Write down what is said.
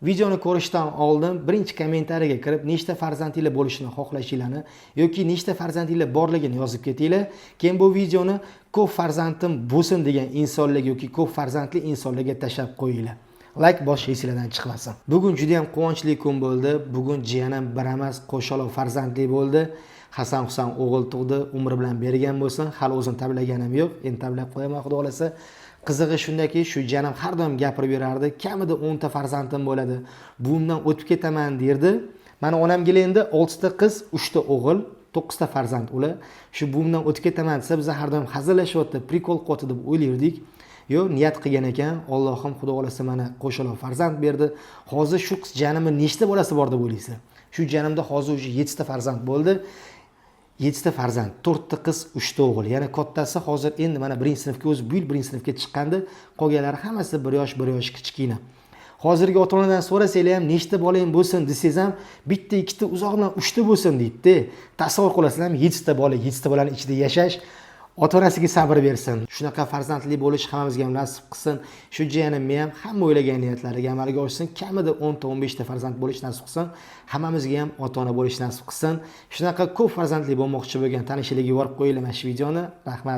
Videoni ko'rishdan oldin birinchi kommentariyaga kirib, nechta farzandinglar bo'lishini xohlashinglarni yoki nechta farzandinglar borligini yozib ketinglar. Keyin bu videoni ko'p farzandim bo'lsin degan insonlarga yoki ko'p farzandli insonlarga tashlab qo'yinglar. Layk bosish esinglardan chiqmasin. Bugun juda ham quvonchli kun bo'ldi. Bugun jiyanim bir emas, qo'shaloq farzandli bo'ldi. Hasan Husan o'g'il tug'di, umri bilan bergan bo'lsin. Hali o'zim tablaganim yo'q, endi tablab qo'yaman, xudo xohlasa. Qizig'i shundaki, shu jiyanim har doim gapirib yurardi, kamida 10 ta farzandim bo'ladi, buvimdan o'tib ketaman derdi. Mani onamgil endi 6 ta qiz, 3 ta o'g'il, 9 ta farzand ular. Shu buvimdan o'tib ketaman desa, biz har doim hazillashyapti, прикол qilyapti deb o'ylardik. Yo'q, niyat qilgan ekan. Allohim, xudo xohlasa, mana qo'shaloq farzand berdi. Hozir shu qiz jiyanimni nechta bolasi bor deb o'ylaysizlar? Shu jiyanimda hozir уже 7 ta farzand bo'ldi. Yettita farzand: to'rtta qiz, uchta o'g'il. Yana kattasi hozir endi mana birinchi sinfga, o'zi bu yil birinchi sinfga chiqqandi. Qolganlari hammasi 1 yosh, 1 yosh kichkina. Hozirgi ota onadan so'rasanglar ham, nechta bolang bo'lsin desangiz ham, bitta, ikkita, uzog'i bilan uchta bo'lsin deydida. Tasavvur qilasizlarmi, yettita bola, yettita bolani ichida yashash. Ota onasiga sabr bersin, shunaqa farzandli bo'lish hammamizga ham nasib qilsin. Shu jiyanimni ham hamma o'ylagan niyatlariga amalga oshsin, kamida 10 ta, 15 ta farzand bo'lish nasib qilsin, hammamizga ham ota ona bo'lish nasib qilsin. Shunaqa ko'p farzandli bo'lmoqchi bo'lgan tanishlarga yuborib qo'yinglar mana shu videoni. Rahmat.